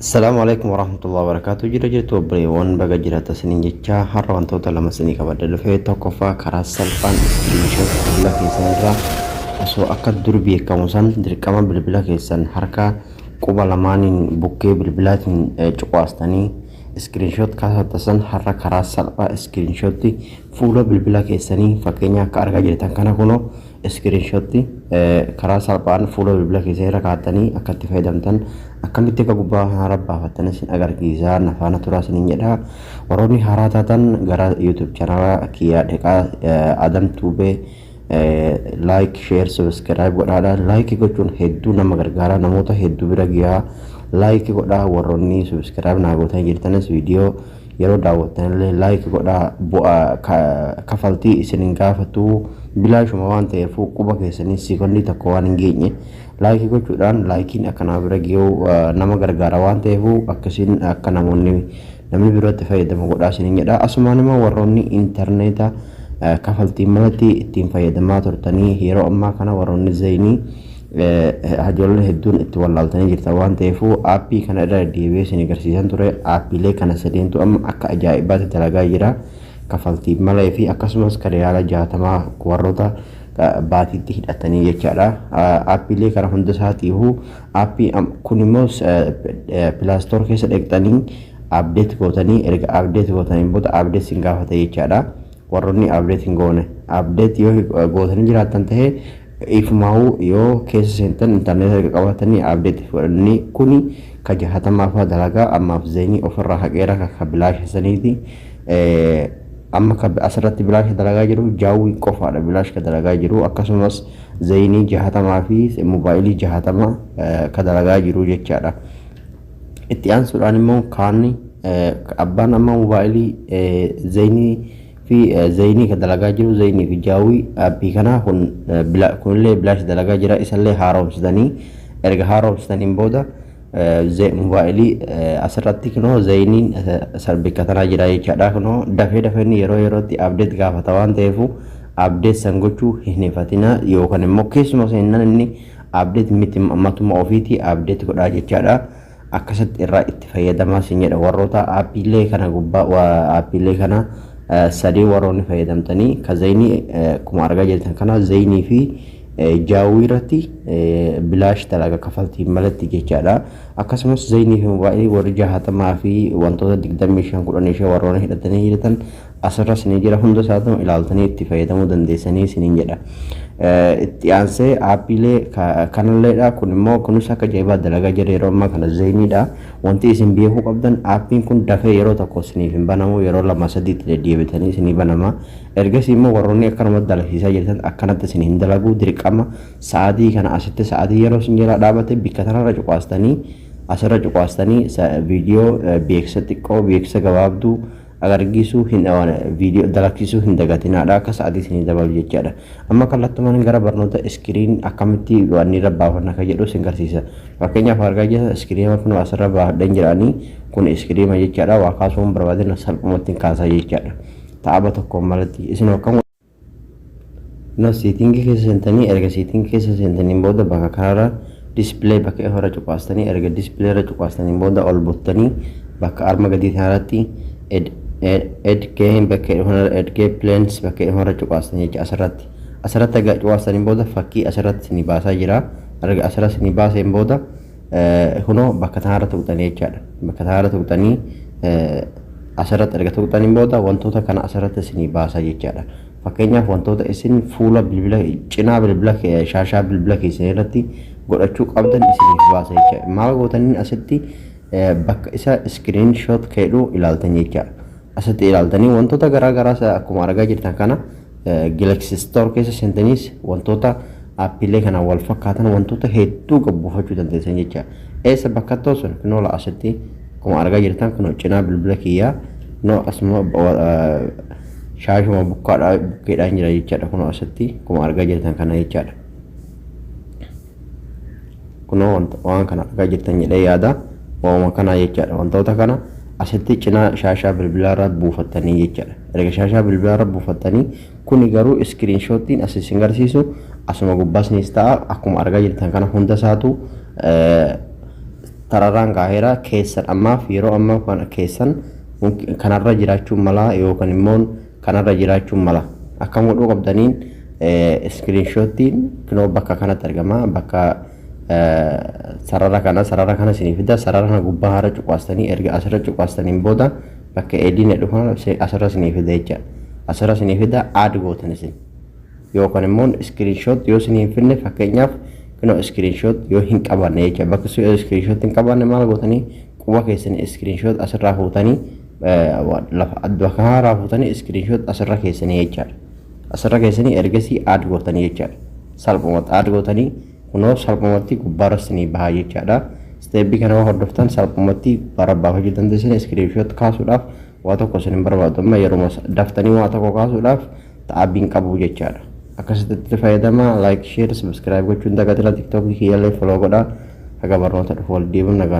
Assalaamu alaikum warahmatullahi wabarakatuh. Jira jirtu obboleewwan, baga jiraata isiniin jecha. Har'a wantoota lama isinii qabadhe dhufee. Tokkoffaa, karaa salphaan screenshot bilbila keessan irraa osoo akka dur beekamu san dirqama bilbila keessan harka quba lamaaniin bukkee bilbilaatiin cuqaastanii screenshot kaasattasan, har'a karaa salphaa screenshot fuula bilbila keessanii, fakkeenya akka argaa jirtan kana, kunoo screenshot karaa salphaan fuula bilbila keessanii irra kaa'attanii akka itti fayyadamtan, akkamitti akka gubbaa kanarra baafattan isin agarsiisa. Na faana turaa isiniin jedha. Warroonni haaraa taatan gara YouTube channel kiyyaa dhiqaa, Adam Tube like, share, subscribe godhaadha. Like gochuun hedduu nama gargaara, namoota hedduu bira gahaa, like godhaa. Warroonni subscribe naa gootanii jirtanis viidiyoo yeroo daawwattanillee like godhaa. Bu'aa kafaltii isin hin gaafatu, bilaashuma waan ta'eef, quba keessanii siikondii tokko waan hin geenye like gochuudhaan likeiin akka nama bira gahuu nama gargaara waan ta'eef, akkasiin akka namoonni namni birootti fayyadamu godhaa isiniin jedha. Asumaan immoo warroonni intarneeta kafaltii malatti ittiin fayyadamaa turtanii, yeroo ammaa kana warroonni Zainii hajoollee hedduun itti wallaaltanii jirtan waan ta'eef, aappii kana irra deebi'ee isin agarsiisan ture. Aappiilee kana sadeentu amma akka ajaa'ibaatti dalagaa jira, kafaltii malee fi akkasumas kan riyaala 60 warroota baatiitti hidhatanii jechaadha. Aappiilee kana hunda isaatiihu aappii kun immoo Play Store keessa dhaqxanii update gootanii, erga update gootanii booda update sin gaafata jechaadha. Warroonni update hin goone, update yoo gootanii jiraattan ta'ee, ifumaa'uu yoo keessa seentan intarneeta erga qabaatanii update godhanii, kuni ka 60 fa'aa dalagaa. Ammaaf Zainii ofirraa haqeera, ka bilaasha saniiti. Amma ka asirratti bilaasha dalagaa jiru Jawwy qofaadha, bilaash ka dalagaa jiru, akkasumas Zainii 60 fi mobaayilii 60 ka dalagaa jiru jechaadha. Itti aansuudhaan immoo kaanni abbaan amma mobaayilii Zainii fi Zainii ka dalagaa jiru, Zainii fi Jawwy aappii kanaa kun kunillee bilaash dalagaa jira. Isallee haaromsitanii, erga haaromsitaniin booda mobaayilii asirratti kunoo Zainiin bakka tanaa jira jechaadha. Kunoo dafee dafee inni yeroo yerootti update gaafata waan ta'eef, update san gochuu hin hifatina, yookaan immoo keessuma seennan inni update miti matuma ofiitii update godhaa jechaadha. Akkasitti irraa itti fayyadamaa sin jedha. Warroota aappiilee kana gubbaa aappiilee kana sadii warroonni fayyadamtanii, ka Zainii akkuma argaa jirtan kana Zainii fi Jawwy irratti bilaash dalaga kafaltiin malatti jechaadha. Akkasumas Zainii fi mobaayilii warri 60 fi wantoota 25, 15 warroonni hidhatanii jirtan asirras ni jira. Hunda isaatu ilaaltanii itti fayyadamuu dandeessanii isiniin jedha. Itti aansee aappiilee kanalleedha. Kun immoo kunis akka ajaa'ibaa dalagaa jira yeroo ammaa kana Zainiidha. Wanti isin beekuu qabdan, aappiin kun dafee yeroo tokko isiniif hin banamu, yeroo lama sadiitti deddeebitanii isinii banama. Ergasii immoo warroonni akkanumatti dalagsiisaa jirtan akkanatti isin hin dalagu. Dirqama sa'aatii kana asitti sa'aatii yeroo isin jalaa dhaabate bikka tanarra cuqaastanii, asirra cuqaastanii viidiyoo beeksisa xiqqoo, beeksisa gabaabduu agarsiisuu hin, viidiyoo dalagsiisuu hin dagatinaadha, akka sa'aatii isinii dabalu jechaadha. Amma kallattumaan gara barnoota screen akkamitti waan irra baafanna akka jedhu isin garsiisa. Fakkeenyaaf argaa jirtan, screen kun asirra baafadheen jedhanii, kun screen jechaadha. Waa kaasuun barbaadina salphumatti hin kaasaa jechaadha. Taaba tokkoon malatti isin akkam no setting keessa seentanii, erga setting keessa seentaniin booda bakka kanarra display bakka irra cuqaastanii, erga display irra cuqaastaniin booda ol buttanii bakka arma gadii kanarratti edge bakka edge planes bakka irra cuqaastanii jecha. Asirratti erga cuqaastaniin booda fakkii asirratti isinii baasaa jira. Erga asirratti isinii baaseen booda kunoo bakka kanarra tuqxanii jechaadha. Bakka kanarra tuqxanii, asirratti erga tuqxaniin booda wantoota kana asirratti isinii baasa jechaadha. Fakkeenyaaf wantoota isin fuula bilbila cinaa bilbila shaashaa bilbila keessanii irratti godhachuu qabdan isiniif baasa jechaadha. Maal gootaniin asitti bakka isa screenshot keedhu ilaaltan jechaadha. Asitti ilaaltanii wantoota garaa garaa akkuma argaa jirtan kana Galaxy Store keessa seentaniis wantoota aappiilee kanaan wal fakkaatan wantoota hedduu gabbuufachuu dandeessan jecha. Eessa bakka sun kunoo asitti akkuma argaa jirtan kunoo cinaa bilbila kiyyaa kunoo asuma shaashuma bukkaadhaa bukkeedhaan jira jechaadha, kunoo asitti akkuma argaa jirtan kana jechaadha. Kunoo waan kana argaa jirtan jedhee yaada, waanuma kanaa jechaadha. Wantoota kana asitti cinaa shaashaa bilbilaa irra buufattanii jechaadha. Erga shaashaa bilbilaa irra buufattanii, kuni garuu screenshotiin as isin garsiisu asuma gubbaas ni ta'a. Akkuma argaa jirtan kana hunda isaatu Tararaan kaaheera. Keessan ammaaf yeroo ammaa kana keessan kanarra jiraachuu mala yookaan immoo kanarra jiraachuu mala. Akkam godhuu qabdaniin, screenshotiin kunoo bakka kanatti argama. Bakka sarara kana isinii fida. Sarara kana gubbaa hara cuqaastanii, erga asirra cuqaastaniin booda bakka ediin jedhu kana asirra isinii fida jecha. Asirra isinii fida, add gootan isin. Yookaan immoo screenshot yoo isinii hin finne, fakkeenyaaf kunoo screenshot yoo hin qabaanne jecha, bakka screenshot hin qabaanne maal gootanii? Quba keessan screenshot asirraa fuutanii, lafa bakka haaraa fuutanii, screenshot asirra keessanii jechaadha. Asirra keessanii ergasii add gootanii jechaadha. Salphumatti add gootanii kunoo salphumatti gubbaarra isinii bahaa jechaadha. Stepii kana yoo hordoftan salphumatti gubbaarra baafachuu dandeessan. Screenshot kaasuudhaaf waa tokko isin hin barbaadu. Amma yeroo daftanii waa tokko kaasuudhaaf ta'abiin qabu jechaadha. Akkasitti itti fayyadama. Like, share, subscribe gochuun dagatina. TikTokii kiyyallee follow godhaa. Haga barnoota dhufu wal deebiin nagaan.